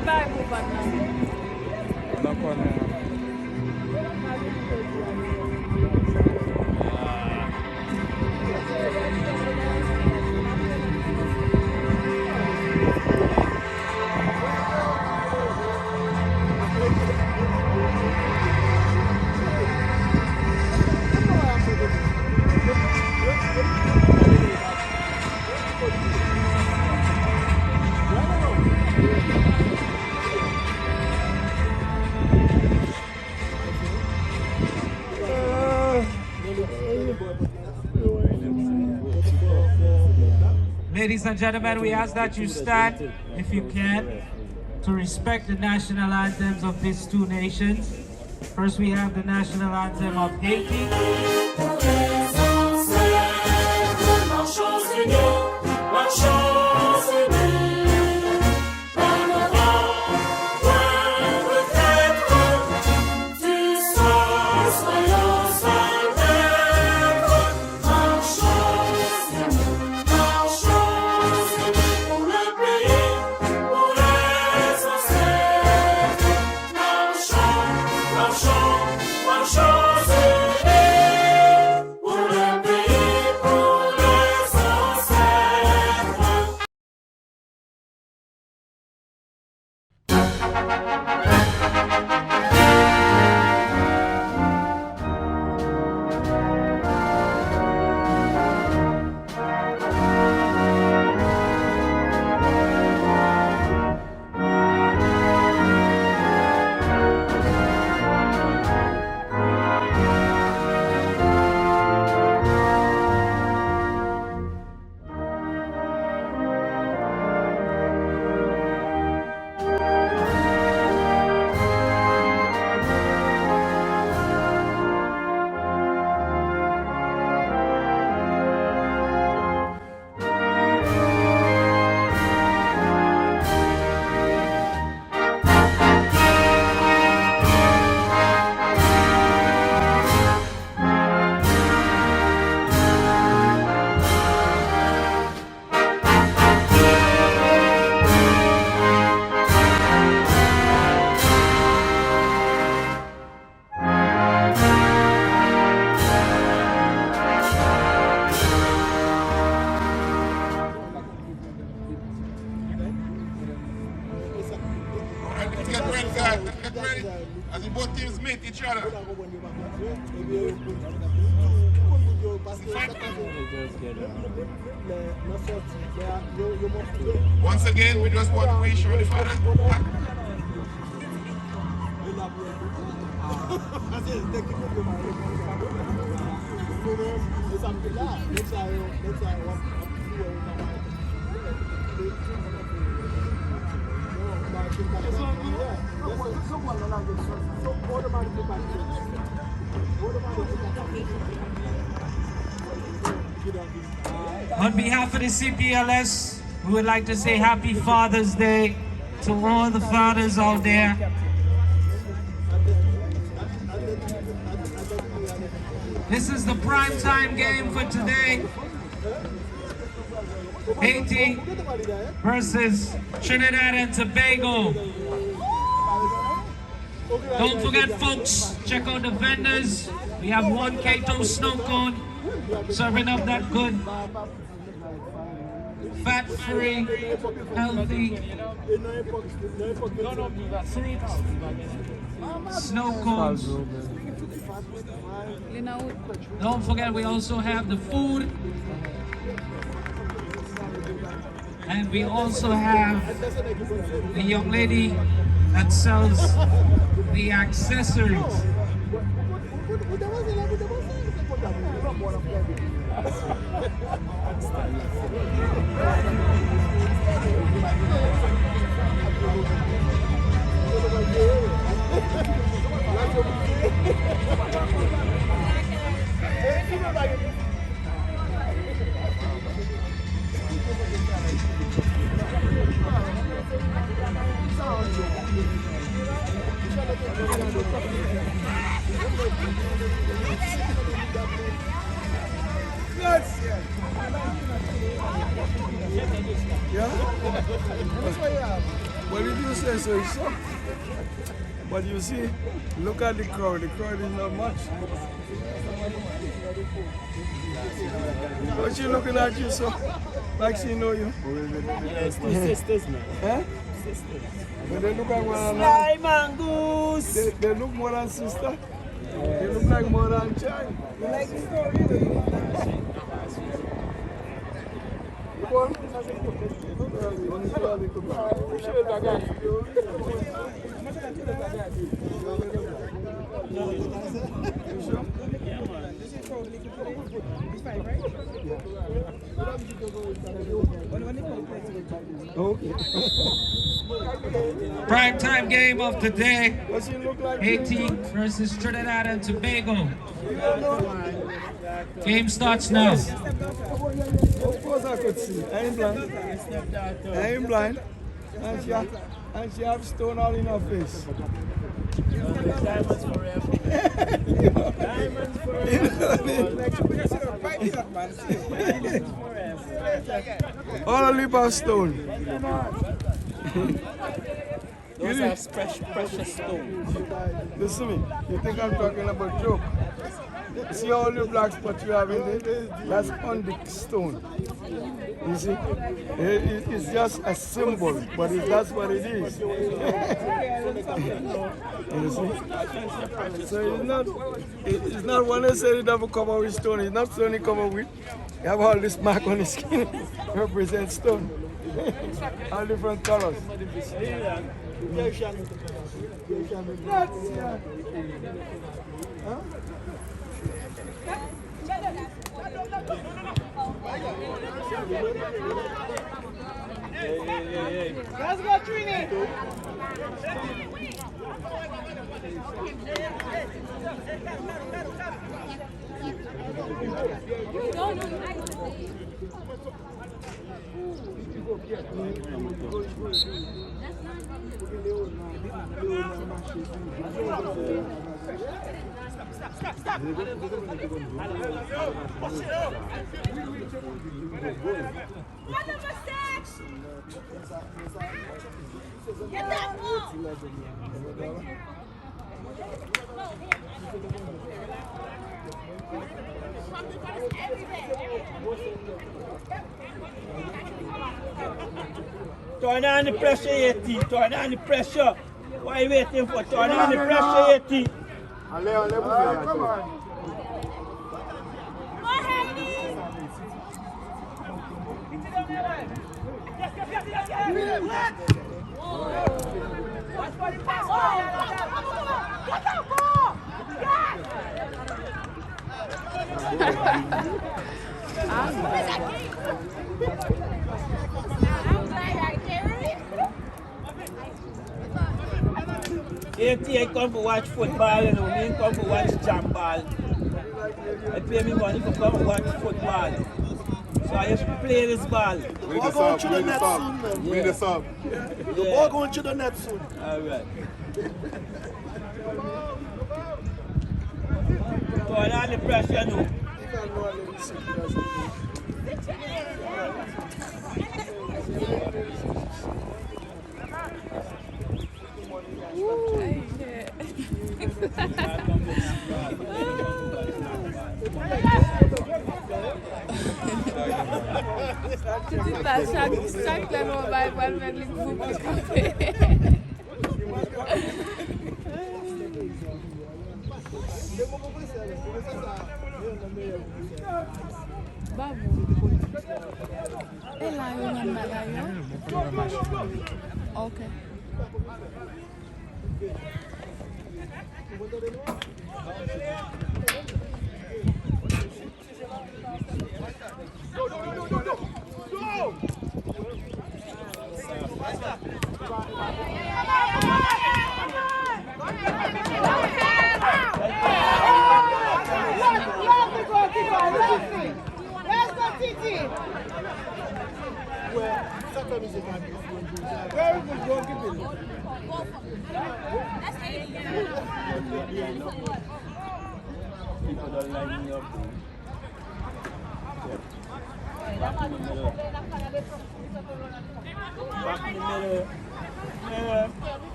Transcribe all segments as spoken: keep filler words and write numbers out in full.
Bay pou bann nan. Nan kòn nan. Ladies and gentlemen, we ask that you stand, if you can, to respect the national anthems of these two nations. First, we have the national anthem of Haiti. Alright, let's get ready, guys. Let's get ready. As the both teams meet each other. Once again, we just want to wish all the fathers On behalf of the C P L S, we would like to say Happy Father's Day to all the fathers out there. This is the prime time game for today. Haiti versus Trinidad and Tobago. Don't forget, folks, check out the vendors. We have one Kato snow cone serving up that good fat-free, healthy fruit snow cones. Don't forget, we also have the food. And we also have the young lady that sells the accessories. Yeah? That's what you have. What did you say, so you saw? But you see, look at the crowd. The crowd is not much. But she looking at you so, like she know you. Yes, two sisters, man. Huh? Sisters. But they look like one another. Sly Mongoose. They, they look more than sister. They look like mother and child. You like the story, though? Prime time game of the day. Haiti versus Trinidad and Tobago. Game starts now. Of course I could see. I ain't blind. I ain't blind. And she, ha- and she have stone all in her face. Diamonds forever. Diamonds forever. All a heap of stone. Those are precious, precious stones. Listen me, you think I'm talking about joke. See all the black spot you have in there? That's onyx stone. You see? It- it- it's just a symbol, but it, that's what it is. You see? So it's not, it- it's not when they say you never cover with stone, it's not stone you cover with. You have all this mark on the skin. Represent stone. All different colors. Let's go, Trini! Turn on the pressure, Yeti. Turn on the pressure. Why you waiting for? Turn on the pressure, Yeti. Anlè, anlè pou fè. Yeti ain't come to watch football, you know. Mi come to watch jam ball. They pay me money to come watch football. So I just play this ball. Bring the sub, bring the sub, bring the sub. The ball going to the net soon. All right. Turn on the pressure now. Pitit la, chak, chak lè nou bay pral fè li gwoup li kanpe. Ba bon. E la yo menm bagay yo? Ok. Back in the middle. Back in the middle.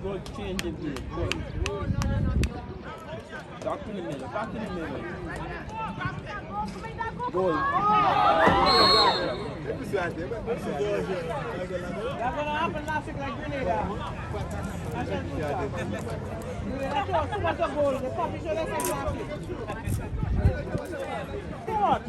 Go change it, bro. Go. Back to the middle. Back to the middle. Go. That's gonna happen last week like Grenada. I shall do that. Grenada was a goal. The coffee show last week. Come on.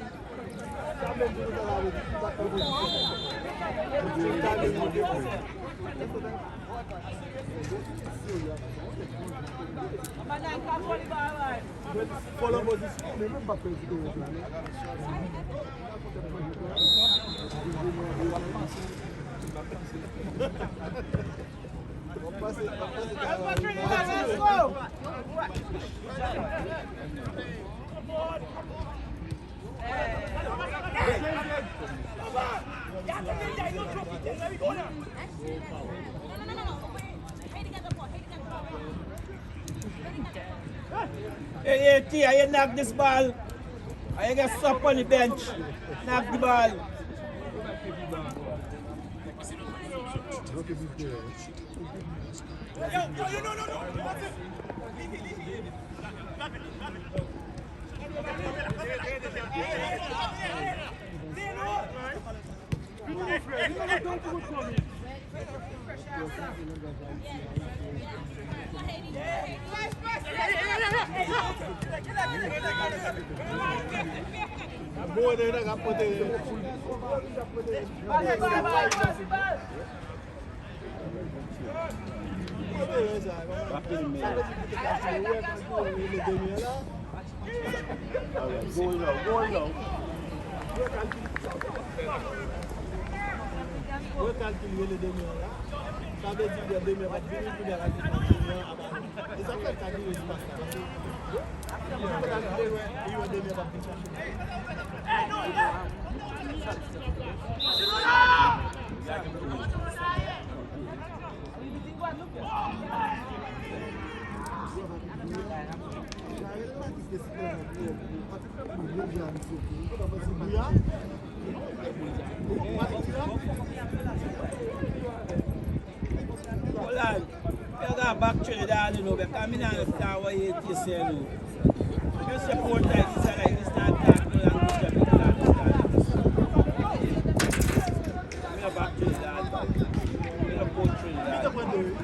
Let's go! Hey, hey, T, how you knock this ball? How you get stuck on the bench? Knock the ball. Rekalkil rele demi an la. Sa vle di lè demi an pa t vini, kounye a l al defann demi an a balon. E sa k fè l ka rive sou pas la, paske li konn al vle wè, li wè demi an p ap vin chache. Hold on. Pega back to the darling over. Caminando está, oye, diciendo. Yo se porta y sale y está acá con la lucha de la lucha. Mira back to the darling. Mira portrait de darling.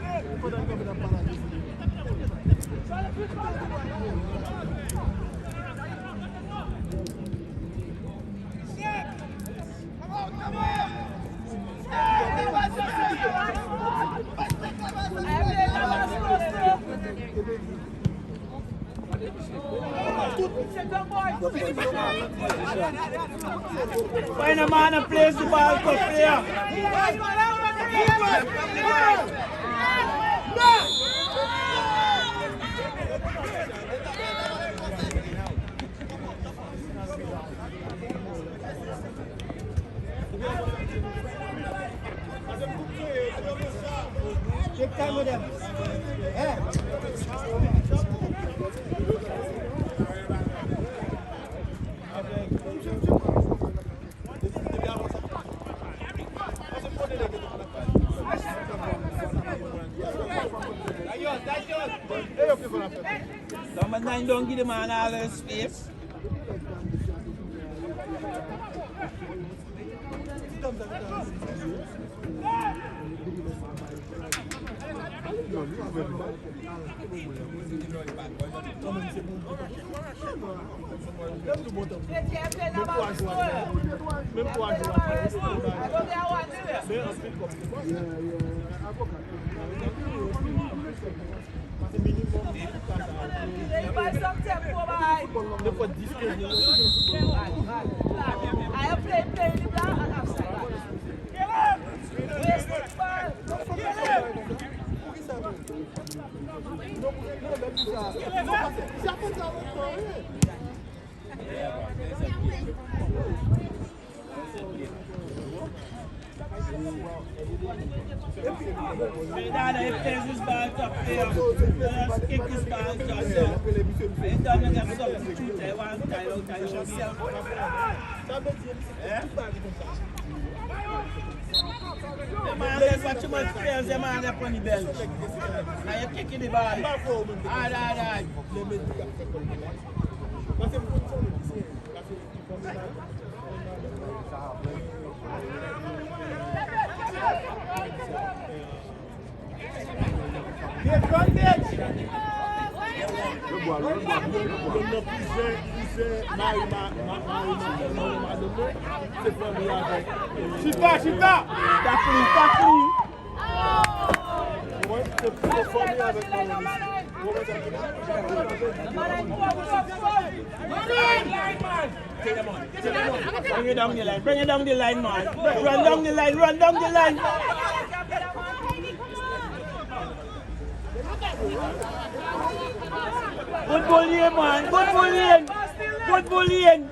Find a man and place the ball for player. Number nine, don't give the man all the space. Dada, if there's this ball top there, just kick this ball top there. It doesn't get substitute. I want to tie out, tie out. Emanuel, watch him on the field, Emanuel pran libèl. Na ye kiki di bal. Ay, ay, ay. Chita, chita! Takli, takli! Bring it down the line, bring it down the line, man. Run down the line, run down the line. Good bullying, man. Good bullying. Good bullying.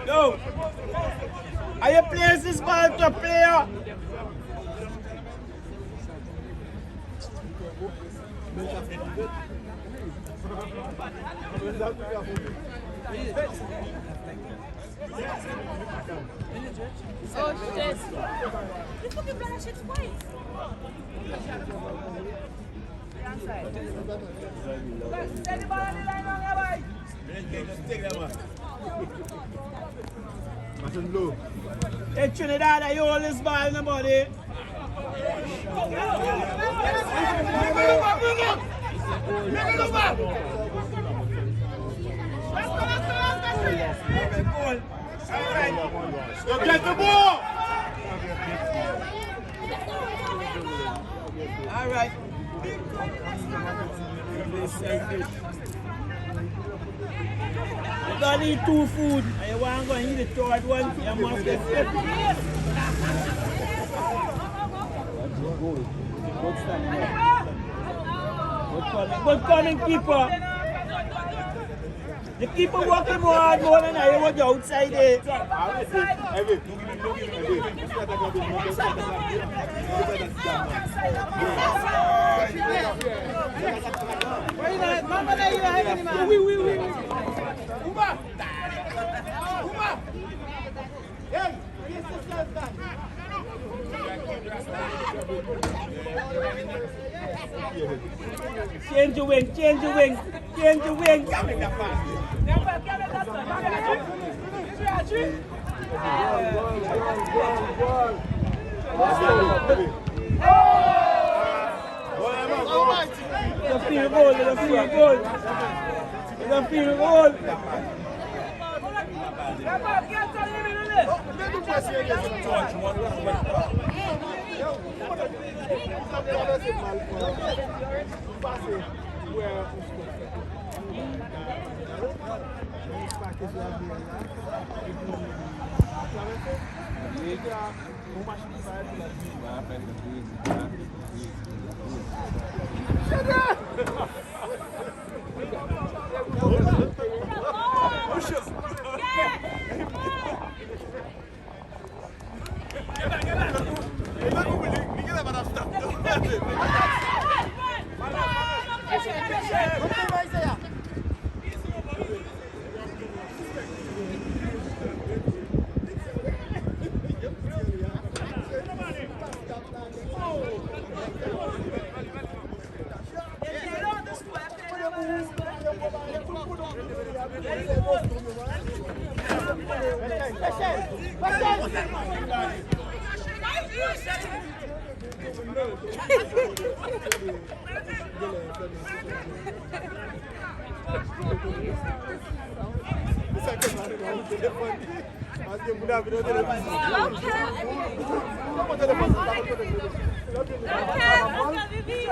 Yo, are you playing this ball to player? Oh shit. Li fucking blood that shit twice. Hey, Trinidad, you hold this ball, nobody. Yo, get the ball! All right. We're gonna eat two food. And you wanna go and eat the third one? You must get fifty. Good stamina. Good coming, good coming, keeper. The people working more hard more than I would outside there. Oui, oui, oui, oui. Change the wing, change the wing, change the wing. It's a field goal, it's a field goal. It's a field goal.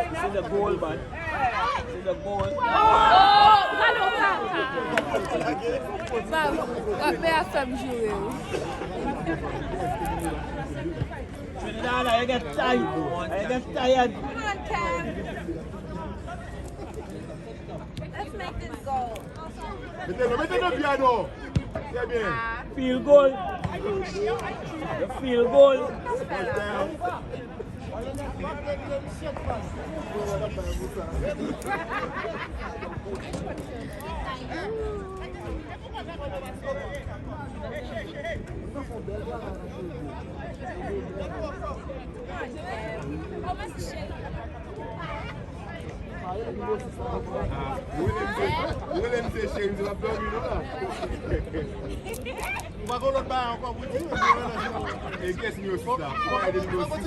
This is a goal, man. This is a goal. Wap fè m joure wi. Trinidad, I get tired. I get tired. Come on, Cam. Let's make this goal. Mete l, mete l nan pye a non. Trè byen. Field goal. Field goal. Ou rele m se cheri, m se l ap dòmi nou la. Ou pa gen lòt bagay ankò pou di? E kiyès nimewo sis la? Ou pa ede nimewo sis?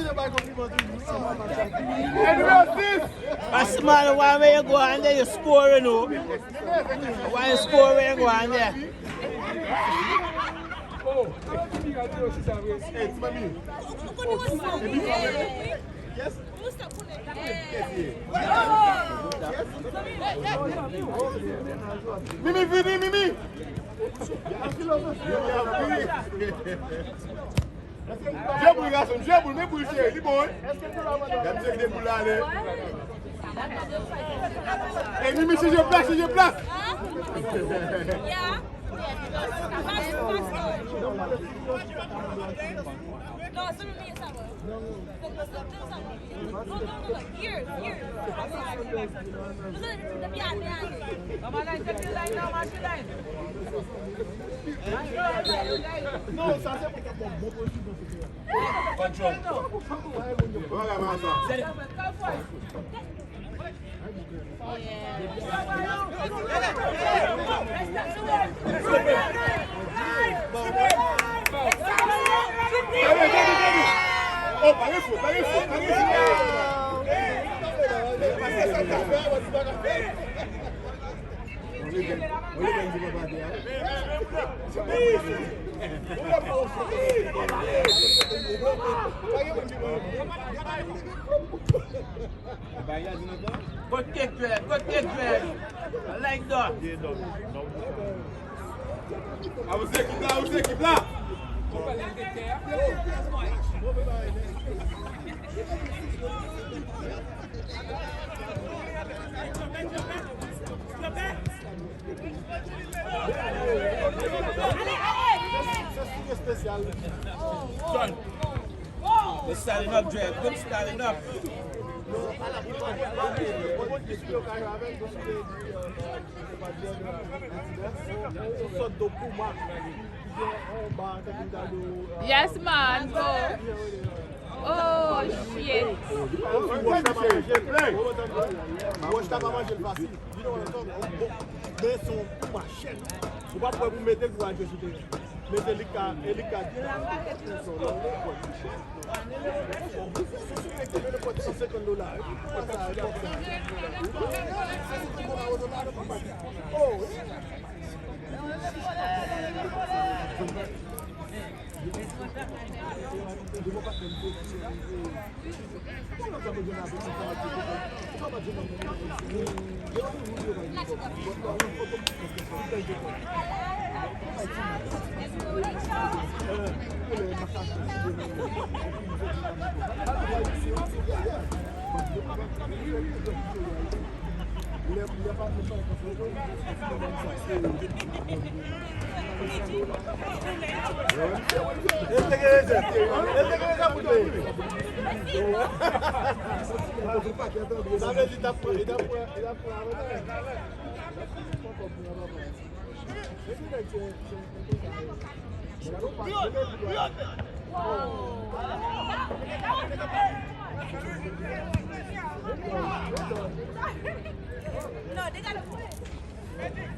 E nimewo sis! Asman, why me you go on there, you scoring, no? Why you scoring, go on there? Hey, ti mami. Yes. Mimi, vini, Mimi! Jwe pou l, gason, jwe pou l, men pou l, cheri, li bon, wi. Gad misye ki te pou l ale. Ey, Mimi, chanje plas, chanje plas. Control. Kot kek jwè, kot kek jwè. I like that. A, ou se ekip la, ou se ekip la. Son. Good styling up, Drake. Good styling up. Yes, man, go. Oh, shit. Wòch la pa manje l fasil. Men se yon kou machèt. Ou pa pwè pou mete l pou al jwe sou teren. Mete li ka, e li ka. San senkant dola. Oh,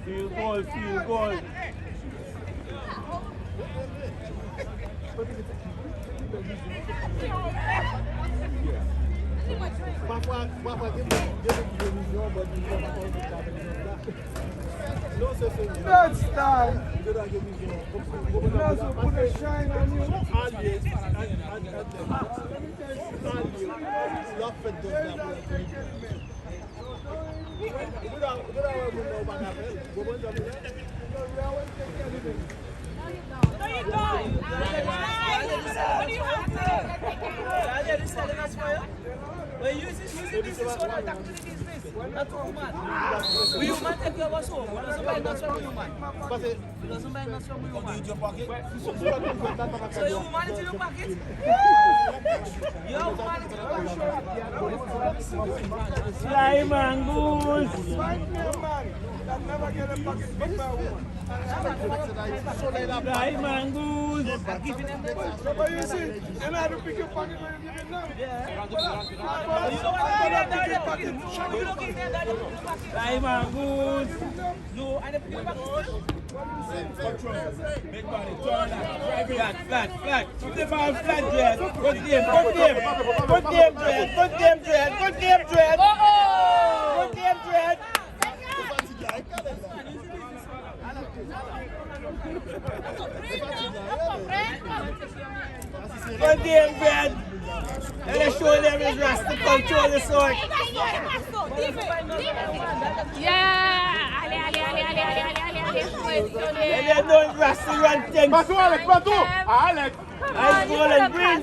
Field goal, field goal. Pafwa, pafwa, gen moun, gen moun ki gen vizyon, but vizyon pa fè w vin ka vizyon la. Non, se, se, Next time. Yo ta gen vizyon. Nazo, put a shine on you. Alye, al-, al-, al-, alye. L ap fèt dòt la pou la. Ou ta, ou ta wè moun nan ou pa ka fè l. Ou konprann sa m di la? Use this, use this business owner, talk to the business. Not to woman. We human take care of us home. We doesn't buy nothing from woman. We doesn't buy nothing from woman. So your woman is in your pocket? Your woman is in your pocket. Fly mangoes. Fly mangoes. Fly mangoes. Flat, flat, flat. Keep the ball flat, Dread. Good game, good game. Good game, Dread. Good game, Dread. Good game, Dread. Good game, Dread. Good game, Dread. Let's show them his Rasta control the sword. Yeah, allez, allez, allez. Let them know his Rasta run things. Patou, Alex, Patou. Alex. Ice Golden Green.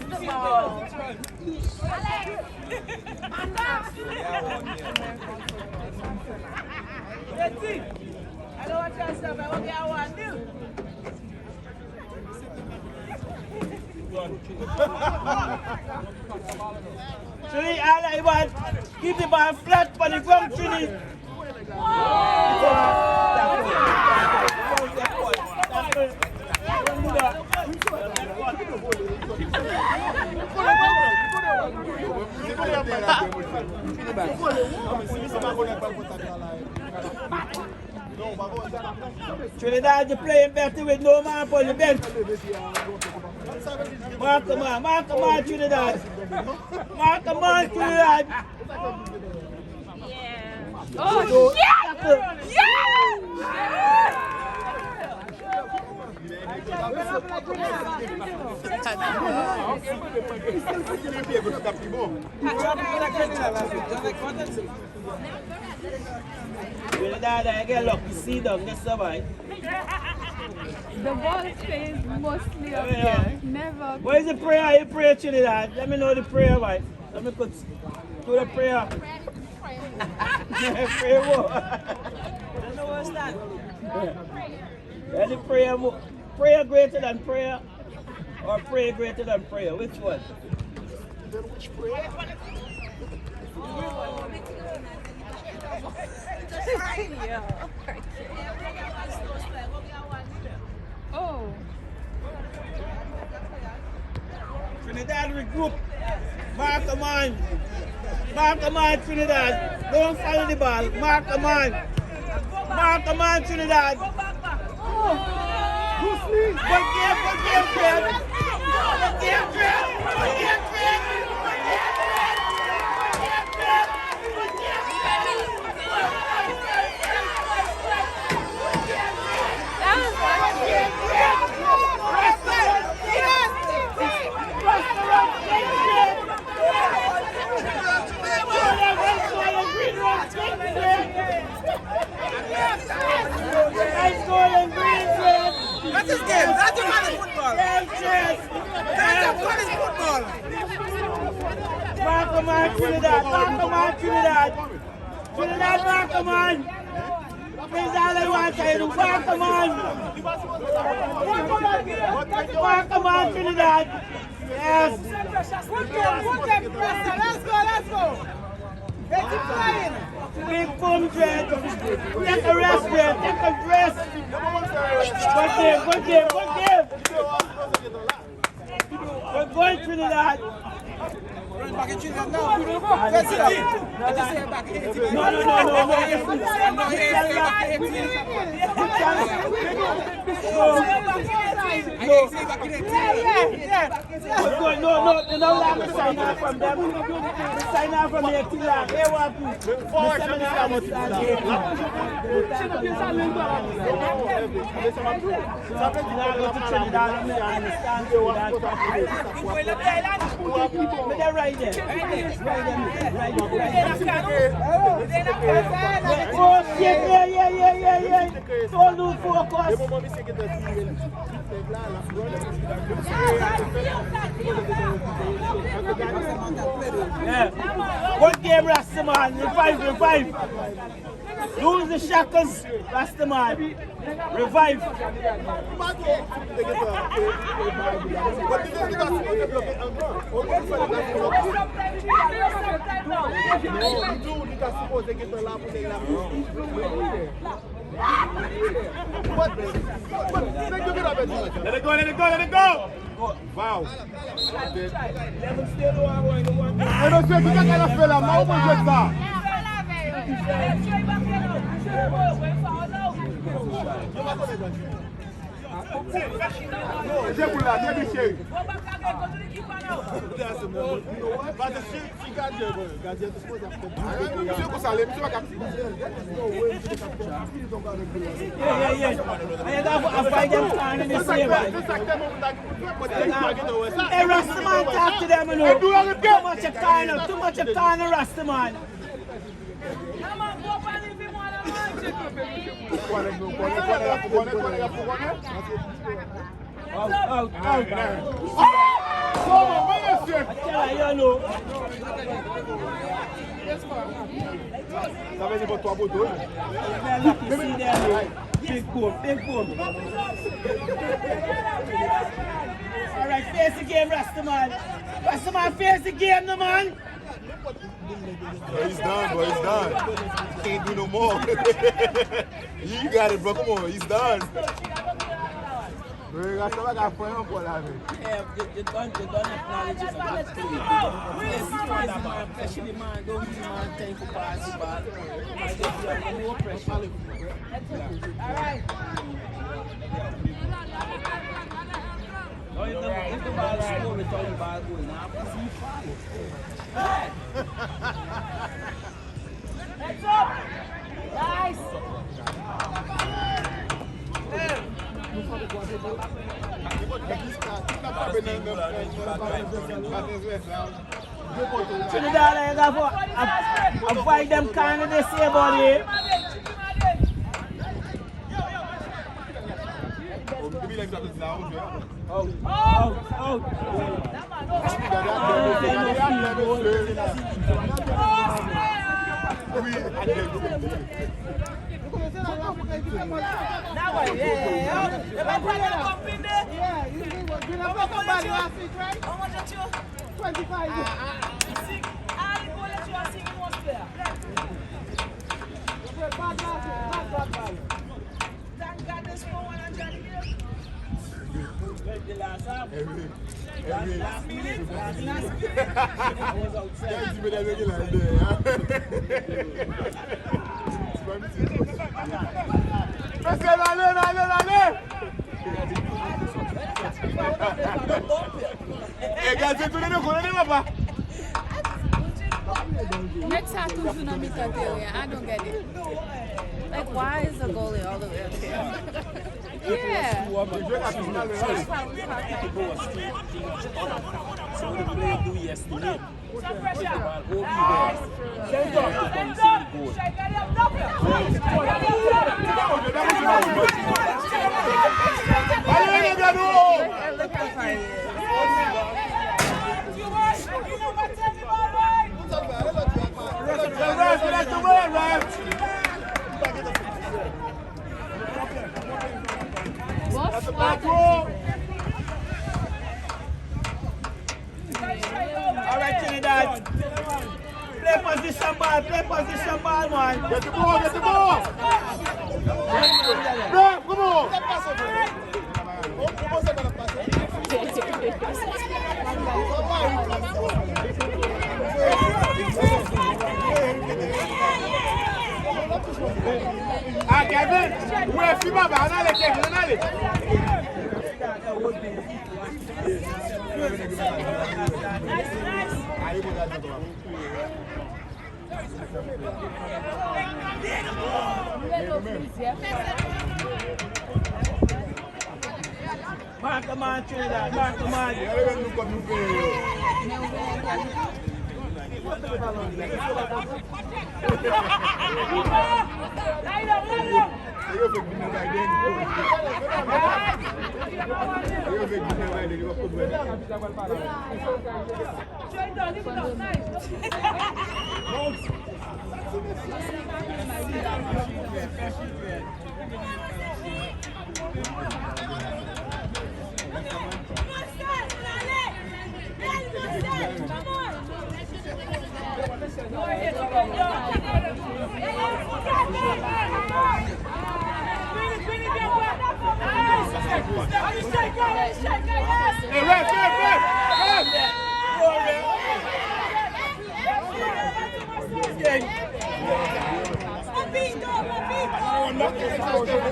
Trini, ala, you want keep the ball flat for the ground, Trini. Trinidad, you playing better with no man on the bench. Mark a man, mark a man, Trinidad. Mark a man, Trinidad. Yeah. Oh, shit! Yeah! Trinidad, I get lucky. Sit down, get somebody. The ball stays mostly up here. Never. What is the prayer you pray, Trinidad? Let me know the prayer, boy. Let me put, do the prayer. Prayer what? I don't know what's that. Any prayer mo-, prayer greater than prayer, or prayer greater than prayer? Which one? Then which prayer? Yeah. Oh. Trinidad regroup. Mark a man. Mark a man, Trinidad. Don't follow the ball. Mark a man. Mark a man, Trinidad. Good game, good game, Fred. Good game, Fred. Good game, Fred. Good game, Fred. Good game, Fred. What is game? That's a kind of football. That's a kind of football. Mark a man, Trinidad. Mark a man, Trinidad. Trinidad, mark a man. Please, all I want to do, mark a man. Mark a man, Trinidad. Yes. Good game, good game, Preston. Let's go, let's go. They keep playing. Big boom, Dread. Take a rest, Dread. Take a rest. Good game, good game, good game. We're going, Trinidad. Run back in Trinidad now. Let's see that. No, no, no, no, no. No, no, no, no, no, sign off from them. Sign off from here till, uh, here what? Forward, show me some. Oh, shit, yeah, yeah, yeah, yeah, yeah. Don't lose focus. Yeah. Good game, Rastaman. Revive, revive. Lose the shackles, Rastaman. Revive. Let it go, let it go, let it go! Wow! E mesye, ki kaka n ap fè la? Mwen, ou mwen jwèt sa? Jwe boul la, byen cheri. Misye konsa, li, misye pa ka. Yeah, yeah, yeah. Avoid dem kind of this here, man. Hey, Rastaman, talk to them, you know. Too much a kind of, too much a kind of Rastaman. Out, out, out. Kòman, men mesye? Sa vle di pou twa poto, wi. Big boom, big boom. Alright, face the game, Rastaman. Rastaman, face the game, no man. Bro, he's done, bro. He's done. Can't do no more. You got it, bro. Come on, he's done. Bro, you got somebody got friend on for that, man. Yeah, you, you done, you done acknowledge it. Yes, crazy man, especially man, don't give man time for pass the ball. No pressure. All right. No, if the, if the ball score, we turn the ball goal. Now, see, foul. Trinidad, avoid dem kind of this here body. Out, out, out. Twenty-five. Bad last, bad, bad, bad. Every, every, Mesye, n ale, n ale, n ale. E gadyen tounen nan konnen, papa. Nèg sa toujou nan mitan teren, I don't get it. Like, why is the goalie all the way up here? Yeah. So the play do yesterday. Alright, Trinidad. Play position ball, play position ball, man. Get the ball, get the ball. Bro, come on. Ah, Kevin, ou e fi papa, ann ale, Kevin, ann ale. Mark a man, Trinidad, mark a man.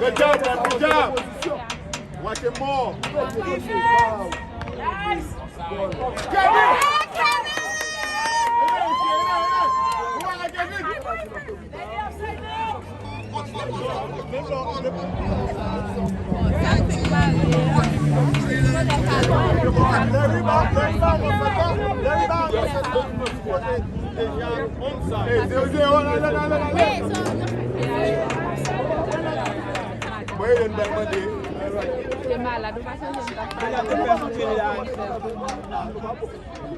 Good job, man. Good job. Watch it more. Nice. Kenny! Mwen, yo n bay mande. Se malad, ou pa sonje m t ap pale.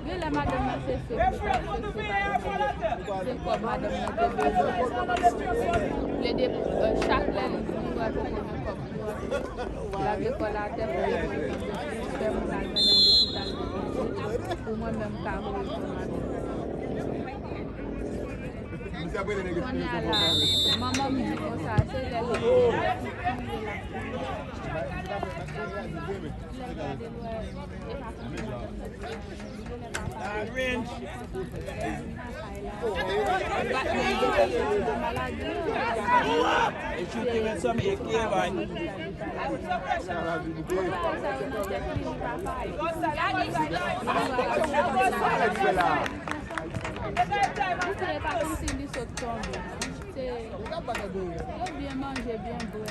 Genlè madanm nan se sòt, li pa se sòt. Se kòb madanm nan te bezwen. Plede, euh, chak lè li di li pral poko gen kòb pou lave kò l atè pou li fè moun al mennen l lopital de piti. Pou mwen menm ka voye kò madanm. Kounye a la, manman m di konsa, se lè li lè l gade l wè, e pa konsa madanm nan te. Se pa kòmsi li sot tonbe. Se, yo byen manje, byen bwè.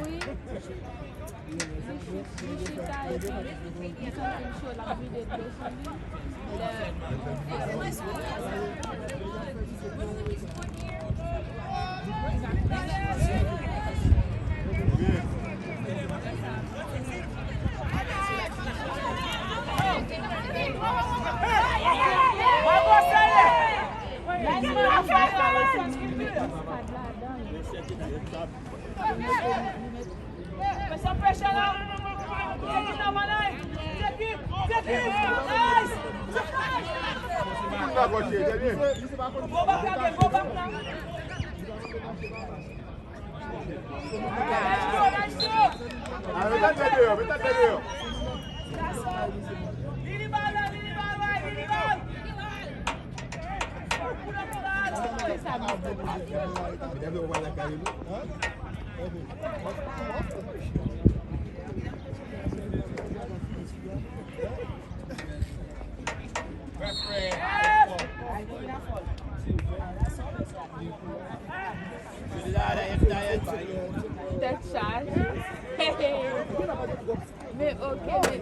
Wi. Li chita epi li santi l cho, l ap vide dlo sou li. Lè Tèt chaje. Men oke, men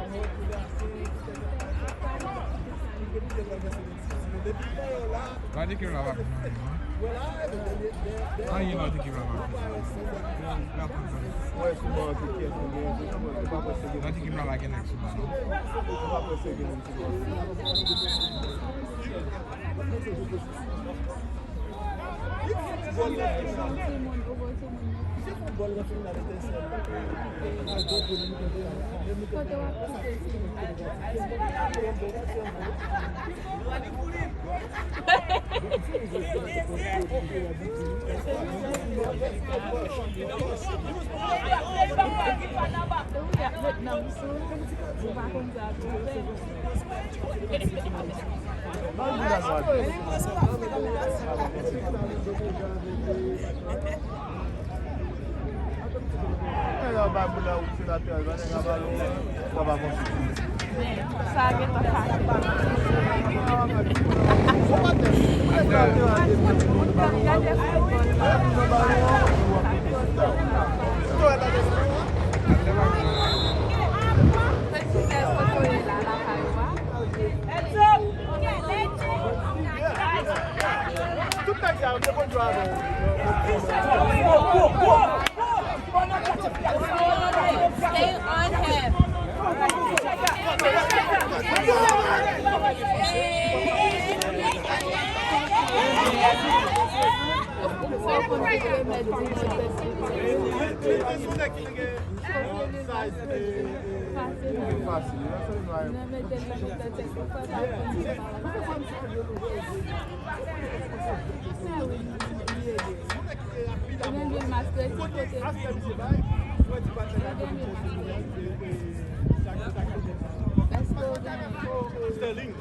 Lòt ekip la pa fè anyen, non. Anyen lòt ekip la pa fè. Lòt ekip la pa gen nèg sou bal, non. Sa gentan fache. Stay on him. Sterling.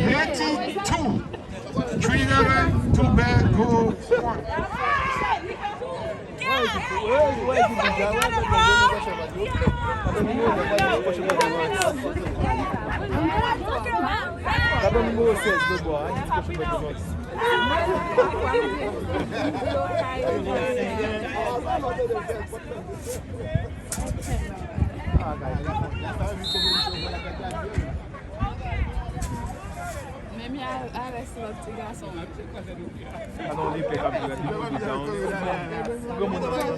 Eighty-two. Trinidad and Tobago one. Gade nimewo sèz, le bwa, hein, ki te pwoche bò de nòt. Men mi a, a rès lòt ti gason. Alò, li pè k ap jwe ak li, li down. Granmoun nan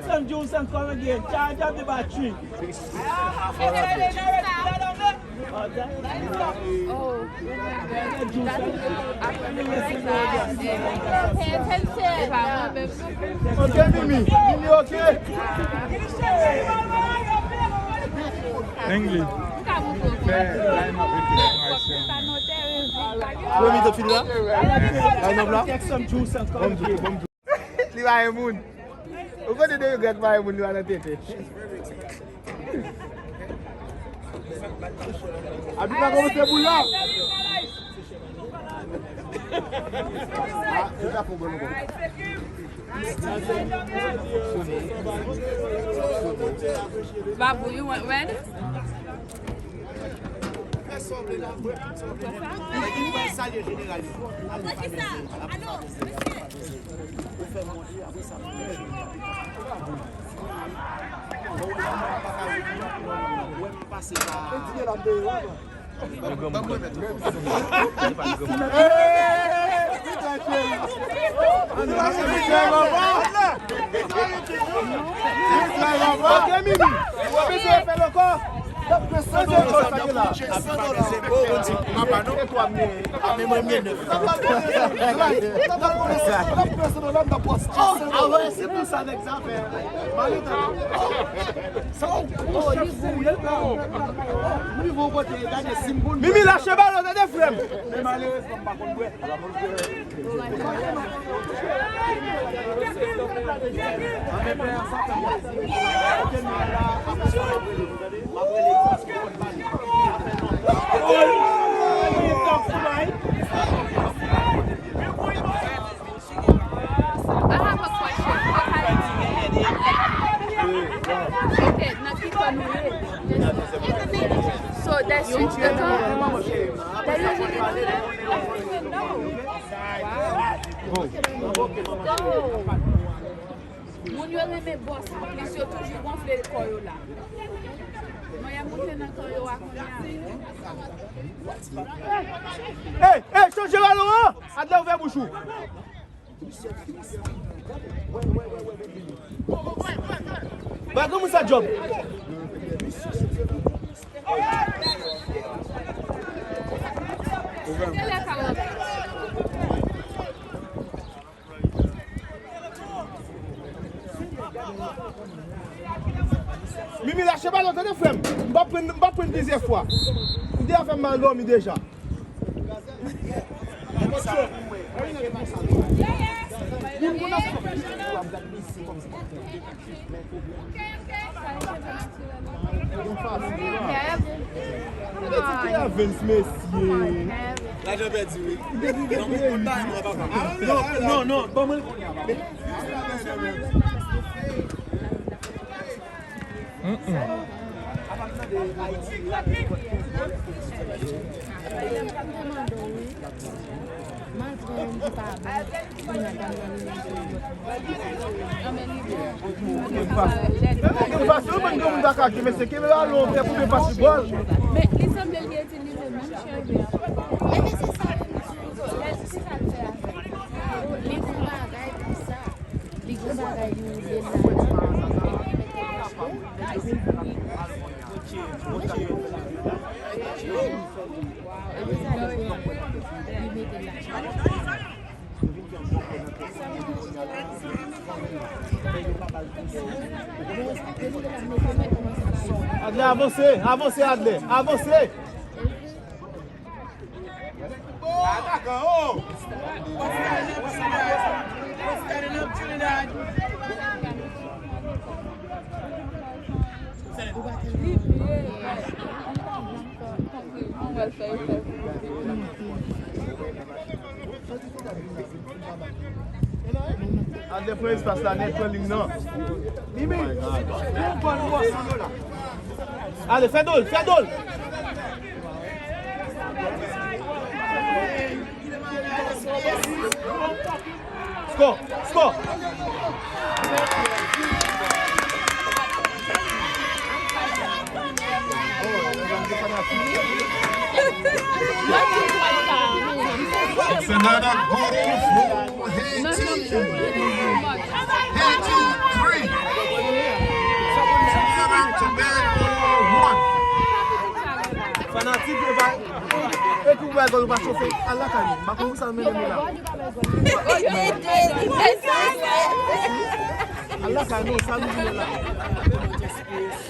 Get some juice and come again. Charge up the battery. Oh. Pay attention. Ok, Mimi. Mimi, ok. English. Fè line up with the question. Premye tout fini la? Line up la? Bon, bon. Li pa gen moun. Ou konnen de regrèt pa gen moun li pa nan tete. Abi pa kòmanse boul la. Ah, li pa fon bon ankò. Babou, you want red? Ou fè manje, apre sa, ou wè m pase pa. Ok, Mimi. Ou bezwen fè l ankò? Mimi, lache balon, tande frè m. I have a question. Okay, nan ki kò nou ye? So, they switch the car? They usually do that? Wow. So, moun yo renmen bòs anplis, yo toujou gonfle kò yo la. Mwen, y ap monte nan kò yo a kounye a. Ey, ey, chanje balon an! Adlè, ouvè bouch ou. Ba granmoun sa djòb. Mimi, lache balon, tande frè m. M p ap pran, m p ap pran plizyè fwa. Ou deja fè m mal dòmi deja. Lajan pèdi, wi. Nan moun konn pa mwen, papa. Non, non, non, ban mwen l kounye a, papa. Mm-mm. Men li sanble li itilize menm cheve a. Epi se sa l fè a. Adley, avanse, avanse, Adley, avanse. Adley pran espas la nèt, pran liy nan. Mimi, yon bòn wòs anlo la. Ale, fè do l, fè do l. Score, score. It's another goal for Haiti. Haiti three, Trinidad and Tobago one. Fanatik yo pa, ekip Bwagòl yo pa chofe, al lakay nou. M pa konn pou sa nou mennen nou la. Al lakay nou, sa nou vin la.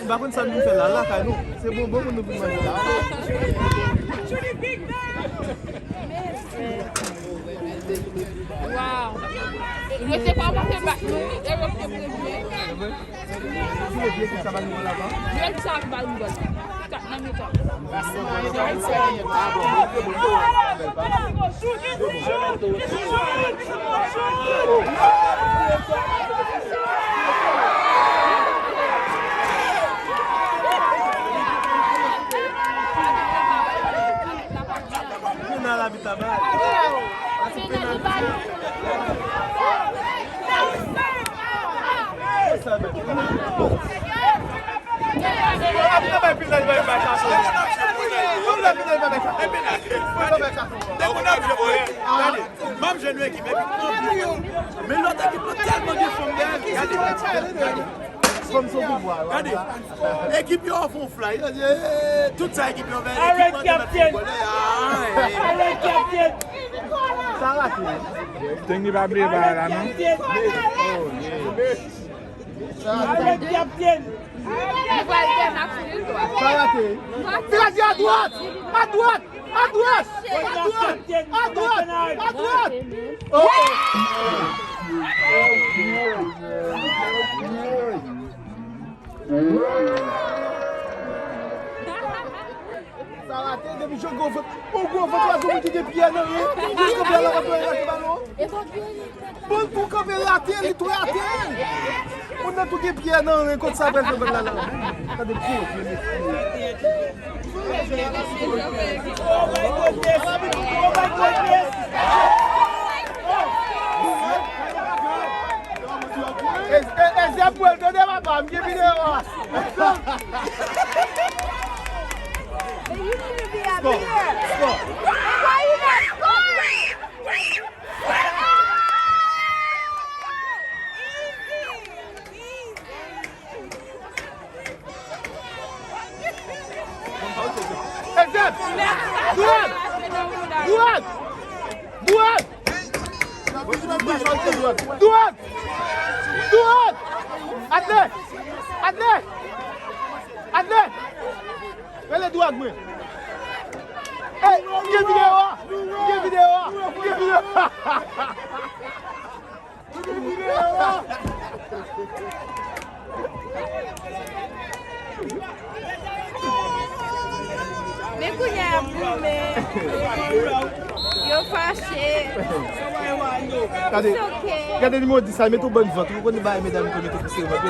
M pa konn sa nou vin fè la, al lakay nou. Se bonbon pou nou vin manje la. Wow. Rete pa monte bak nou, wi, e rete premye. Yo sa ba nou gòl. Kat nan mitan. Penal abit la bay. Abit la bay penal, bay penal, bay katon. Abit la penal, bay katon. Bay katon. Gade, m ap jwenn yon ekip, epi anpil yo. Men lòt ekip lan tèlman gen fanm dèyè li. Gade, gade. Fanm sou pouvwa, gade. Ekip yo fè yon fly. Yo di, eh, tout sa ekip yo fè, ekip lan te mèt foutbolè. Arèt, kaptèn. Sa rate. Teng li pa bliye ba la, non? Arèt, kaptèn. Sa rate. Dégagé à droite! À droite! À droite! À droite! À droite! À droite! Oh! Sa rate depi jwe gwo vant. Ou gwo vant, pa gen moun ki gen pyè nan ren. Jis kanpe la, pa dwe rate balon. Bon, tou kanpe rate, li tou rate. Moun nan tou gen pyè nan ren, kot sa pral fè gòl la la. Gade pou, e, e, e, se pou el tande papa, m gen videyo a. Score, score. Dwat! Dwat! Dwat! Dwat! Dwat! Adley! Adley! Adley! Rele dwat mwen. Ey, gen videyo a! Gen videyo a! Gen videyo a! Men kounye a y ap goumen. Yo fache. Gade, it's okay. Gade nimewo dis la, mete yon bann vant. Ou konnen bagay medam yo mete pou se vant.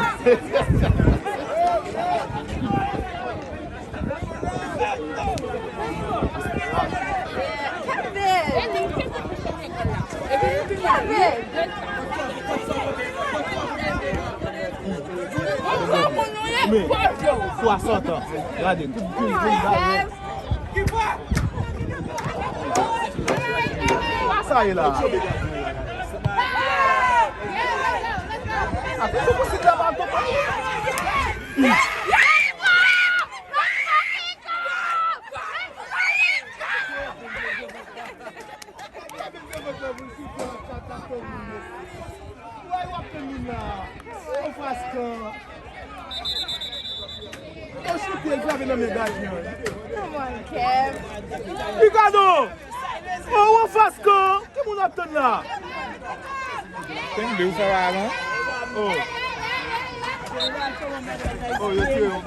Men, swasant an. Gade, tout moun, moun gade. Sa ye la. Atann, se pou sit la pa tonbe. Hey, bro! Hey, bro! Hey, bro! Hey, bro! Hey, bro! Hey, bro! Hey, bro! Hey, bro! Hey, bro! Hey, bro! Woy, w ap fè moun la. Ou fas kan. Ou choute l frape nan men gadyen an. Come on, Kev. Ricardo! Oh, ou fas kan. Ki moun ap tann la? Kenbe ou fè balon. Oh. Oh, yo tire yon.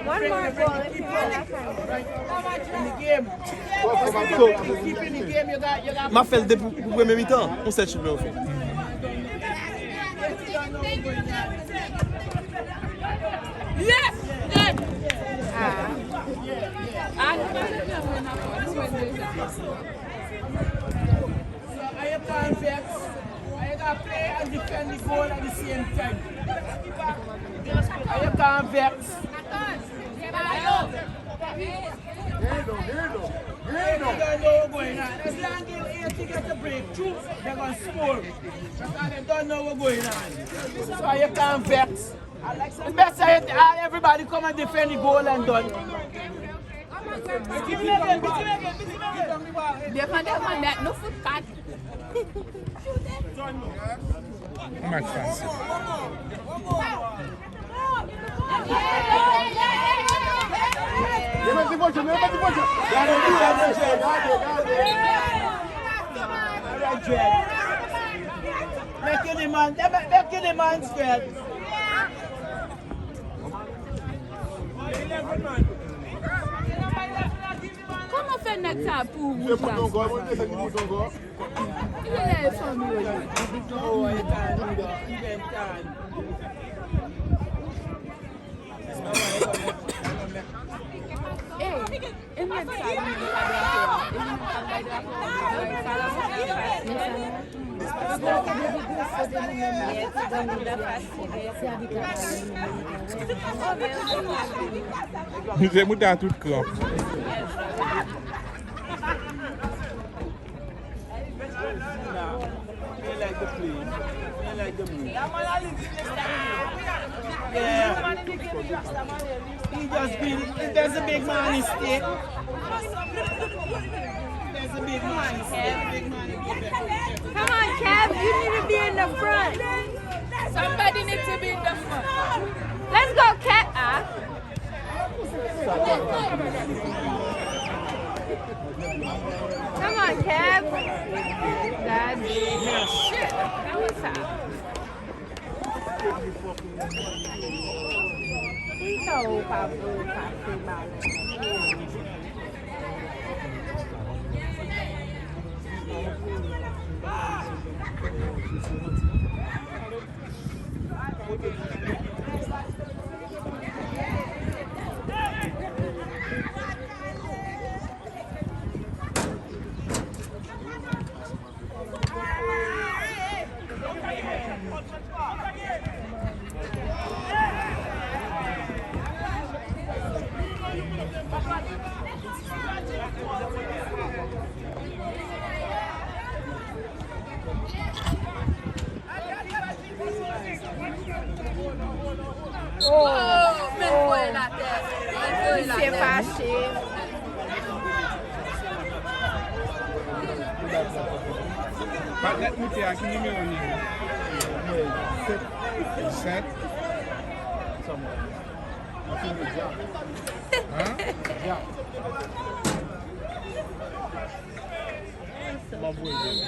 One more goal if you wanna come. M ap fè l depi pou, pou premye mitan. On sèt chip yo fè. Yes! Yes! Ah. Ah, nou pa bezwen jwe nan fò, nou jwe deja. So, Ayeka and Vex, Ayeka play and defend the goal at the same time. Ayeka and Vex. They don't know what's going on. As long as A T get a breakthrough, they're gonna score. Because they don't know what's going on. So Ayeka and Vex. It's best that everybody come and defend the goal and done. Devan, devan nèt, nou fout kat. Match fasil. Gade, gade, gade, gade. Make any man, make any man scared. Kòman fè nèg sa pou wouj la? Ki lè e fanmi yo ye? Ey, e nèg sa li menm pa drapo a. E li menm k ap bay drapo a, k ap bay sa la. Misye moute a tout kranp. Nah, they like the play. They like the move. Yeah. He just beat it. If there's a big man, he stay. If there's a big man, he stay. Big man, he go back. Come on, Kev. You need to be in the front. Somebody need to be in the front. Let's go, Kev. Ah. Come on, Kev. Gad. Shit. What's up? Li ka ou pa vle ou pa fè mal. Oh, oh, men voye l atè. Men voye l atè. Misye fache. Patnè k moute a, ki nimewo li ye? Sèt. Sèt. Hein?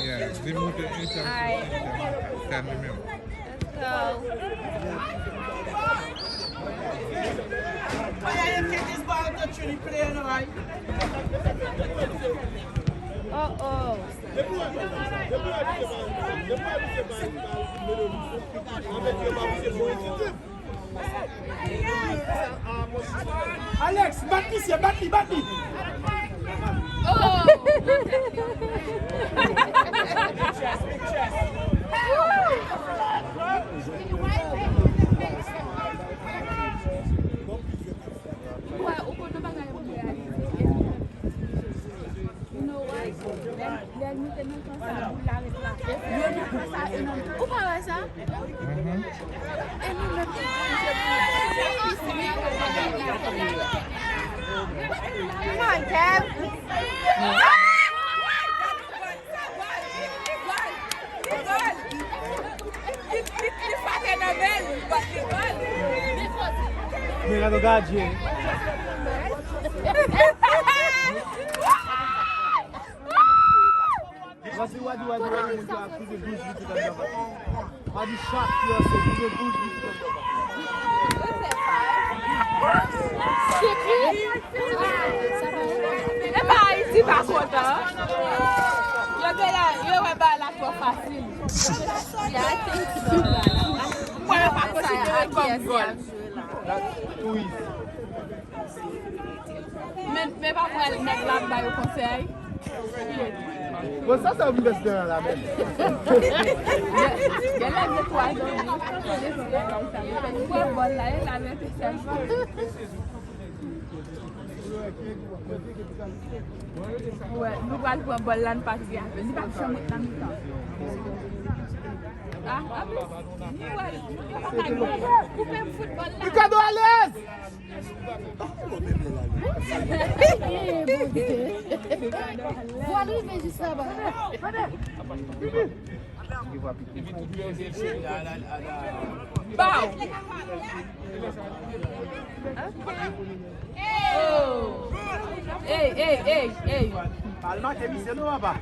Yeah, li moute enpè sou enpè. Ka nimewo. Let's go. Oh, oh. Alex, bat misye, bat li, bat li. Oh! Ou wè, ou konn nan bagay yo reyalize. You know what? Lè, lè nou te nan tan sa, boul la ret la. Yo nan tan sa, e nan tan. Ou pa wè sa? Mhm. E nou menm ki dirije boul la. Adje. Wadi, wadi, wadi, wadi, moun ki ap touche douz bit anndan pati. Wadi chak ki lanse touche douz bit anndan pati. Epa Ayiti pa kontan. Yo te la, yo wè bagay la twò fasil. Mwen yo pa konsidere kòm gòl. Touris. Men, men pa pral nèg la ba yo konsèy. Bon, sa, sa vin bèt nan la menm. Gen lè gen twa zòn, nou pa konn deside kòm sa. Nou pran bòl la, e la mete sèl. Wè, nou pral pran bòl la, nou pa di avè. Li pa janm ret nan mitan. Ah, anplis, nou wè, nou pa ka gen koupe foutbòl la. Ricardo alèz! Vwa l rive jis laba. Bow! Oh! Ey, ey, ey, ey! Pa al make misye non, papa.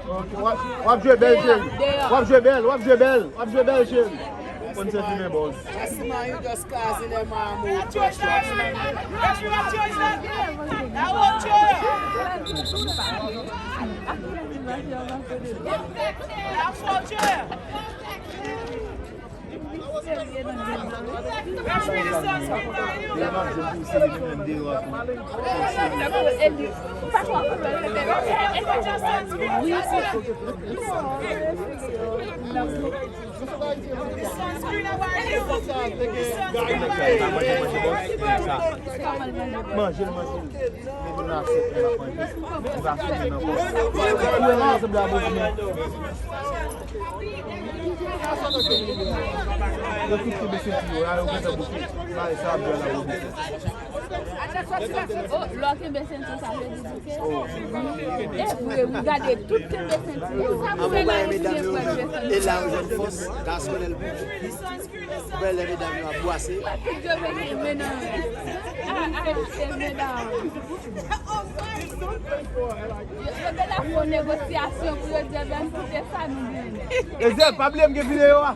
W ap, w ap jwe bèl, cheri. W ap jwe bèl, w ap jwe bèl, w ap jwe bèl, cheri. Ou konn se fimen bòz. That's why you just causing them, um, pressure. Manje l, manje l. Mete nan asyèt, li va manje. Li va fini nan kò. Ou wè nan ansanm de la bouch, men. Yo tout kenbe senti yo, la, yo gentan bouke. Bagay sa ap jwe la, yo bouke. Oh, lè w kenbe senti, sa vle di bouke? E vre, wi, gade, tout kenbe senti yo. Sa pou fè la, yo byen pran kenbe senti. E la, yo jwenn fòs, gason lè l bouke. Ou wè lè medam yo ap bwase. Tout yo vin kenbe nan men. Ah, ah, se medam. Yo, yo te la fè yon negosyasyon pou yo di, "Ebyen, koute sa nou genyen." Ezel, pa bliye m gen videyo a.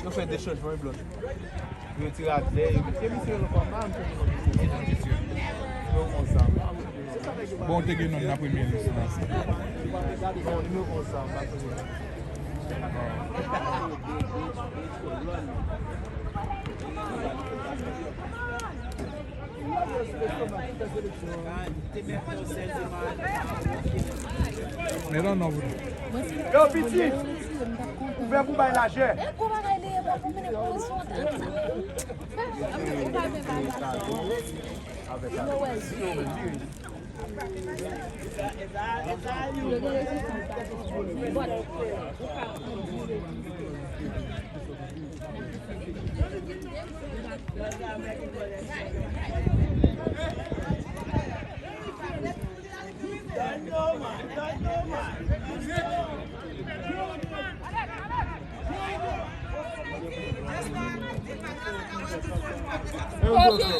Yo fè de chanjman, wi, Blonde. Yo retire atlè, yo mete misye nan kòm, pa m konn misye. Nimewo onz sa. Bon, ou te gen nonm nan premye lis la. Bon, nimewo onz sa, m pa konnen. Yo, pitit! Ouvè pou bay lajè.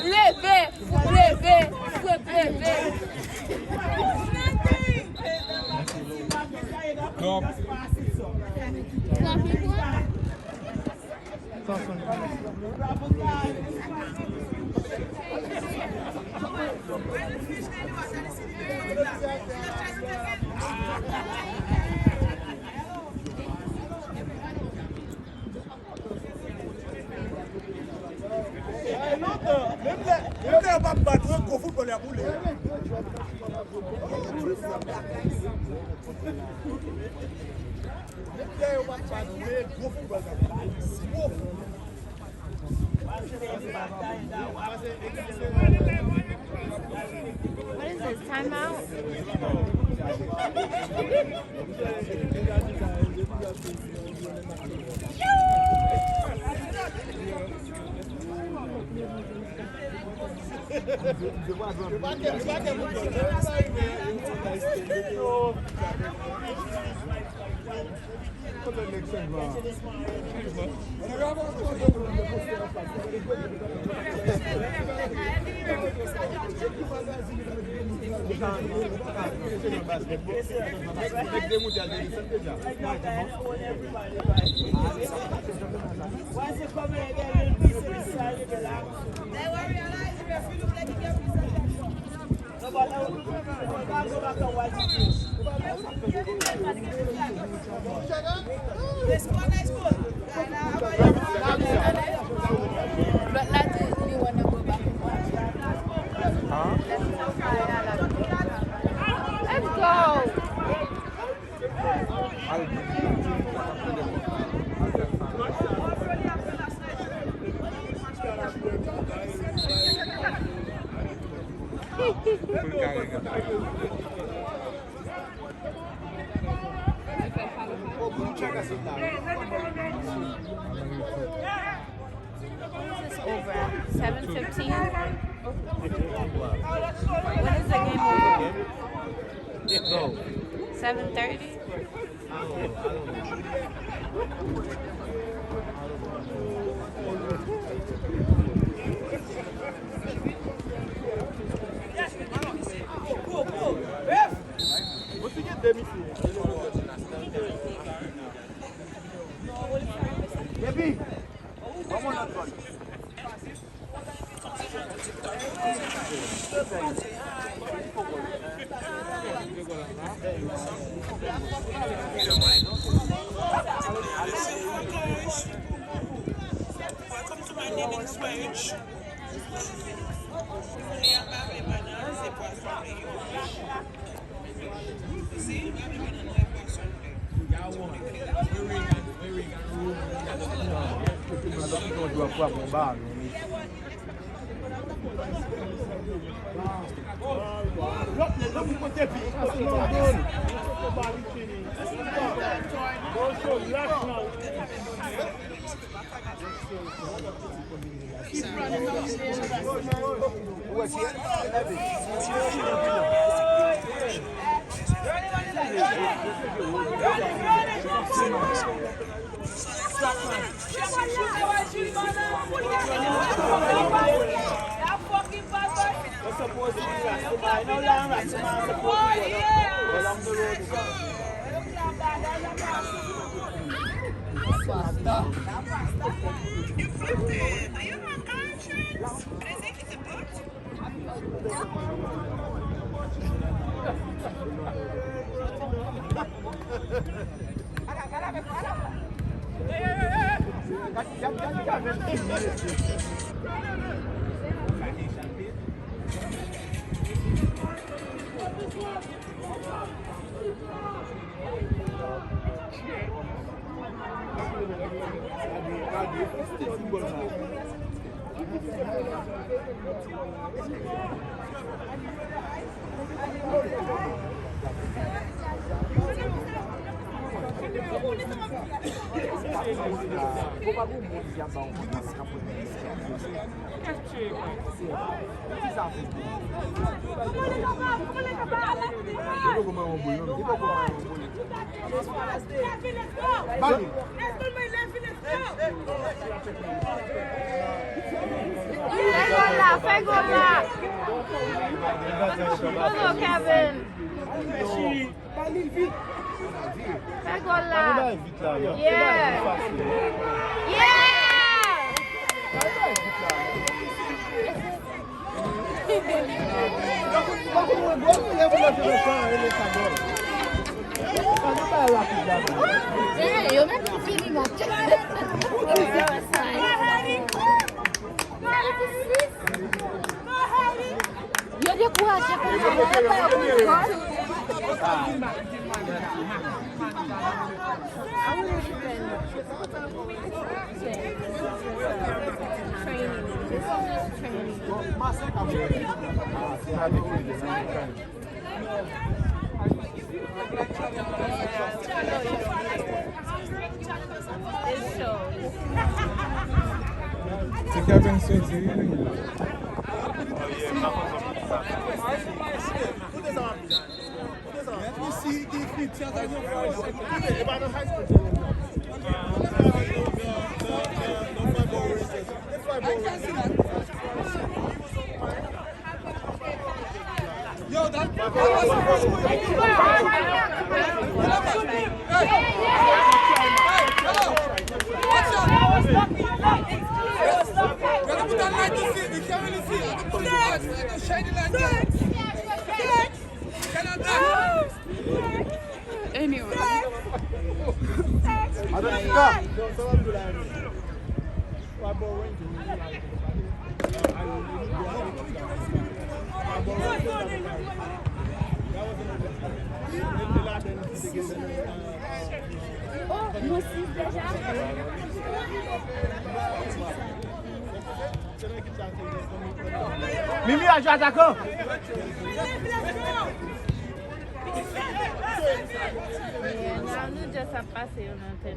Leve, leve, leve. Top. Menm lè, menm lè yo pa bat, gwo foutbòl y ap woule. What is this? Time out? Lòt la di li wè nan gwo baton. Let's go! Over. Seven fifteen. When is the game over? Seven thirty. Welcome to my knitting sponge. Kounye a m pa vle bannann, se pwason m vle yo. Fè gòl la, fè gòl la. Bravo, Kevin. Fè gòl la. Yeah. Yeah. Eh, yo mèt fini match. Yo dekouraje kounya. Training. This is just training. Se Kevin soti, wi. Let me see the pictures of your friends. I can see that. Yo, that, that was Hey, hey, yo. Watch out. Gotta put that light to see. We can't really see. Put that light, shiny light there. Cannot die. Anyway. Oh, mwen sis deja. Mimi a jwe atakan. Yeah, now nou just ap pase yo nan tèt.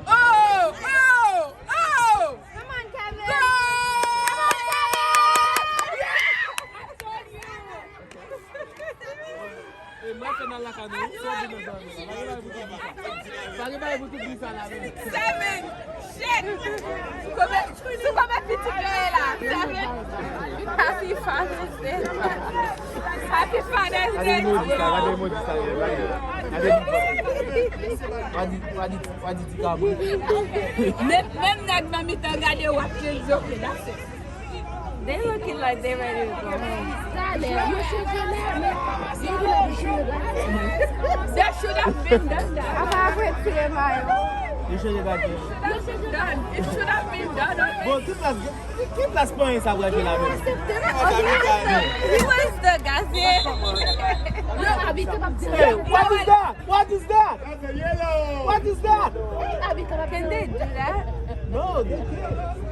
Oh! Oh! Oh! Come on, Kevin! Come on, Kevin! Yeah! E mwen fè nan lakay nou, wi. Fò di nou sa, wi. Pa gen bagay pou tout di sa. Pa gen bagay pou tout di sa la, non. Seven! Shit! Kòman, sou kòman pitit yo ye la? Seven! Happy Father's Day! Happy Father's Day! Gade emoji sa, gade emoji sa, gade emoji sa. Pa di, pa di, pa di ti kabrit. Menm, menm nèg nan mitan gade w ap fil zoke, that's it. They looking like they ready to go home. Talè, yo chanje la, men yo di la yo chanje la. They should have been done that. Apa apre tire mayo. Yo chanje la. Yo chanje la. Done. It should have been done already. Bon, ki plas, ki, ki plas panyen sa pral jwe la menm? He was the gazette. Yo, abitye p ap di. Hey, what is that? What is that? What is that? Can they do that? No, they can't.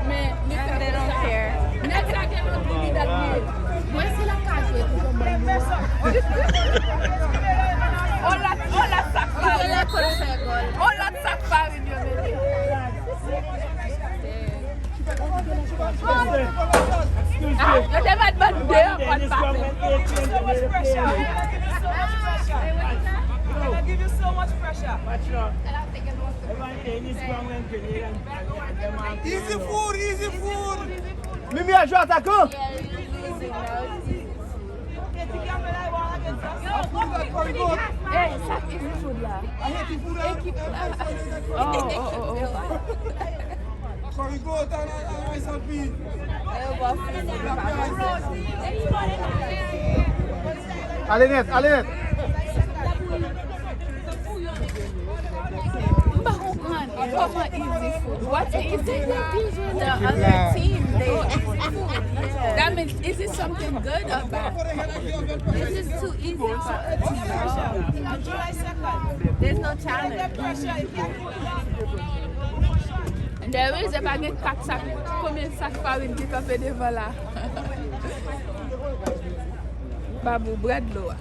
Men, they don't care. Nèg la gen lòt moun ki dat li ye. Mwen si l ap ka jwe toujou mwen. O la, o la sak farin. O la sak farin yo mete. Ah, yo te mèt ban deyò pòt pa fè. Gonna give you so much pressure. Easy food, easy food. Mimi a jwe atakan. Hey, sa easy food la. Ekip la. Oh, oh, oh, oh. Ale nèt, ale nèt. M pa konprann kòman easy food. What easy? The other team, they easy food. Yeah. That means, is it something good or bad? This is too easy for a team. There's no challenge. There is, e pa gen kat sak, konbyen sak farin ki kanpe devan la? Babou, bwè dlo a.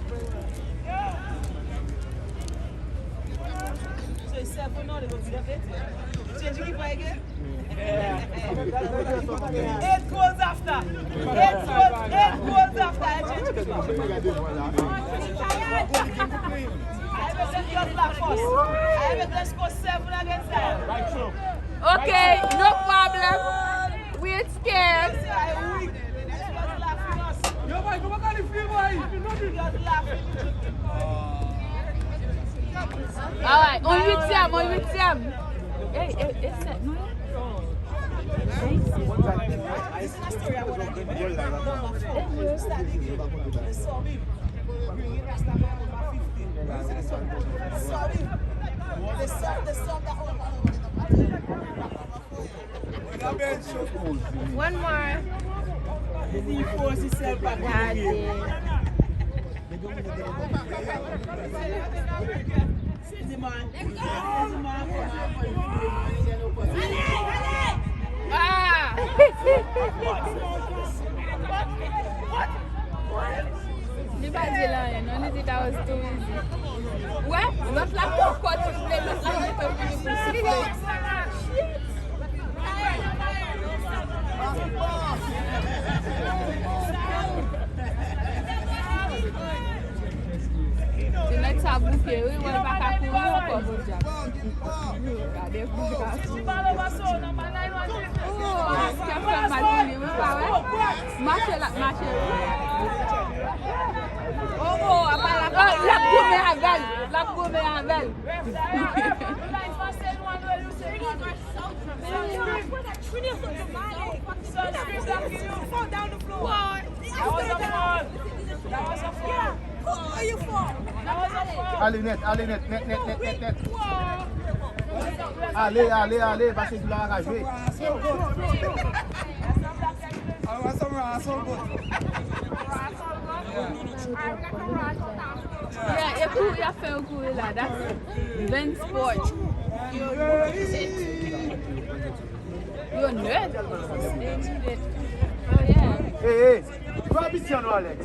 Eight goals after. Eight goals, eight goals after. Avec le score seven against them. Okay, no problem. We scared. Alright, on uityèm, on uityèm. Ey, ey, ey, sèt nou ye? One more. Gade. Ah! Li pa di l anyen, non, li di that was too easy. Wè, lòt la poko tchouple, lòt la mete pou li pou siffle. Ti nèg sa bouke, wi, wè, l pa ka kouri ankò, podyab. Gade pou li ka kouri. Oh, kè fè mal pou li, wi, pa wè? Mache l ap mache, wi. Oh, oh, apa l ap, oh, l ap goumen avè l. L ap goumen avè l. Ale nèt, ale nèt, nèt, nèt, nèt, nèt, nèt. Ale, ale, ale, pase Dula ka jwe. Yeah, e kouri y ap fè yo kouri la, that's Vensport. Yo nèt. Oh, yeah. Hey, hey. Fè piti an non, Alex.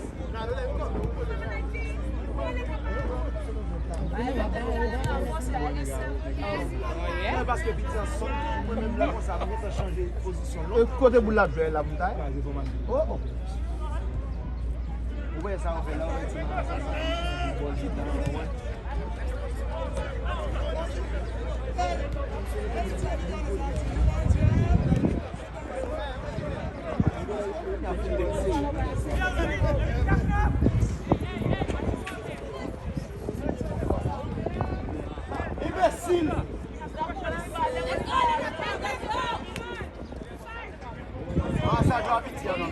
Mwen paske piti an sòt, mwen menm la konsa, mwen gentan chanje pozisyon. E kote boul la dwe la pou ta? Oh, oh. Ou wè sa ou fè la, ou wè ti bòl chita, ou wè. Enbesil! Ah, sa jwe a piti an non.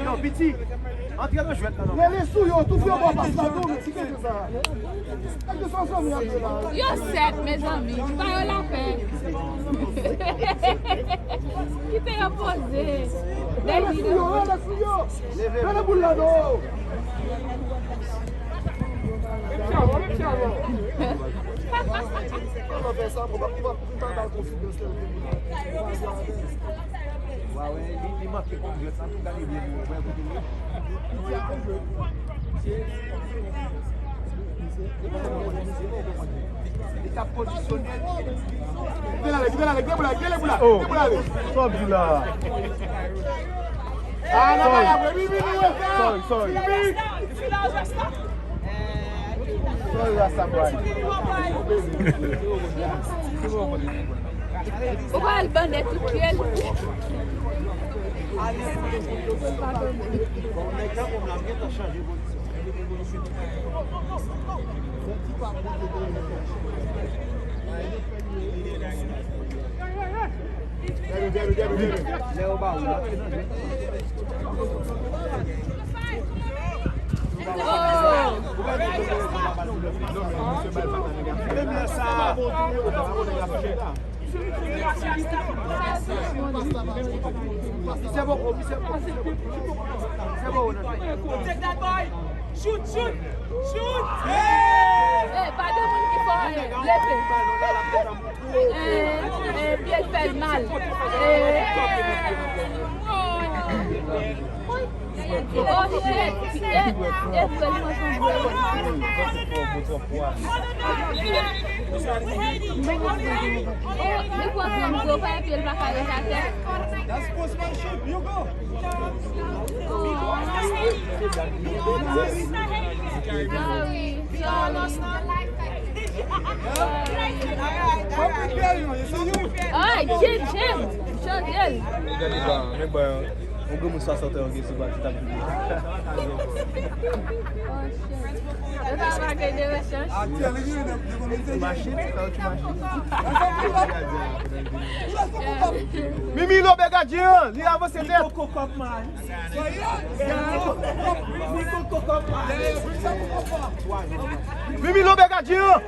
Non, piti. Antre nan jwèt la non. Rele sou yo, tou fè yo bò pas la tou, men ti kete sa. Yo sèt, mezanmi, pa yo lapè. Kite yo poze. Rele sou yo, rele sou yo. Rele boul la non. Wa wè, li, li manke konn jwèt la, tou gade byen pou wè kote li ye. Li t ap pozisyone. Kite l ale, kite l ale, kite l ale, kite l ale, kite l ale. Oh, sa w ap di la? Ah, nan pa la vre, vini, vini, Rasta. Sorry, sorry. Vini. Sorry, Rasta boy. Ou pa al bande tout pye l. Shoot, shoot, shoot! Eh, pa gen moun ki fò, eh, lepe. Eh, eh, pye l fè l mal. Eh. Oh, shit. Eh, eh, frè, li pran son bwè. Oh, li pran son bwè, pa epi l pa ka ret atè. That's sportsmanship. You go. Alright, Jim, Jim, chanje l. Gade sa, men bò yon granmoun swasant an gen sou bal ki t ap jwe. Yo pa manke de rechèch. Machin, se kawoutchou machin. Mimi Lobe gadyen an, li avanse nèt. Mimi Lobe gadyen an.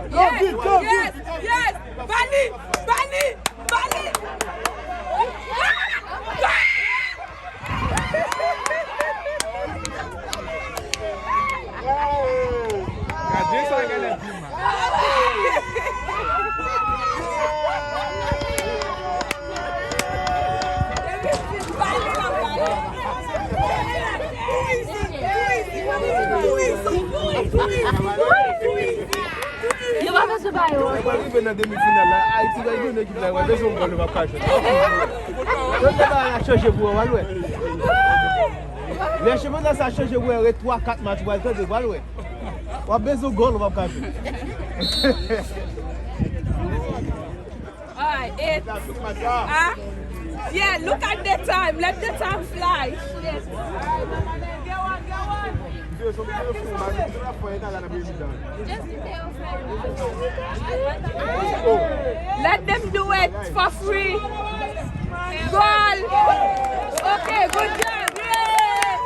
Yes, yes, yes. Ba li! Ba li! Ba li! Gade sa, gade. Yo pa bezwen ba yo. Yo pral rive nan demi final la. Ayiti pral jwenn ekip la, yo pa bezwen gòl, yo p ap ka jwenn. Yo te ba la chanje pou yo, w al wè. Lè chanpyona sa chanje pou yo, ret twa, kat match, w al tande, w al wè. W ap bezwen gòl, w p ap ka jwenn. Alright, eight. Ah, yeah, look at the time. Let the time fly. Yes. Let them do it for free. Goal. Okay, good job. Yay.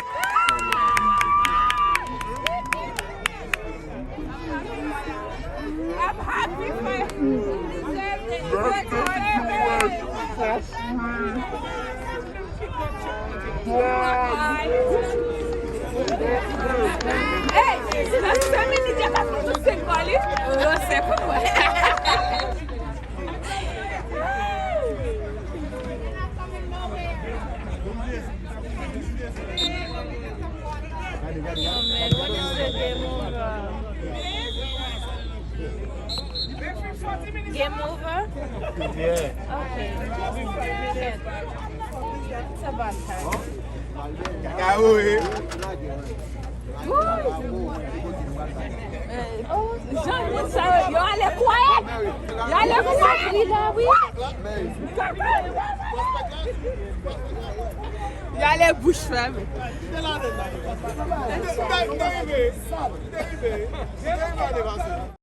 I'm happy for you. Hey, se sa, se sa, men li di a ka fè tout se gòl li. Yo, se pou mwen. Yo, man, what is the game over? Game over? Yeah. Okay. Shit. It's about time. Kaka, wi. Jan moun sa yo, yo ale kwayèt. Yo ale kwayèt. Li la, wi. Yo ale bouch fèmen.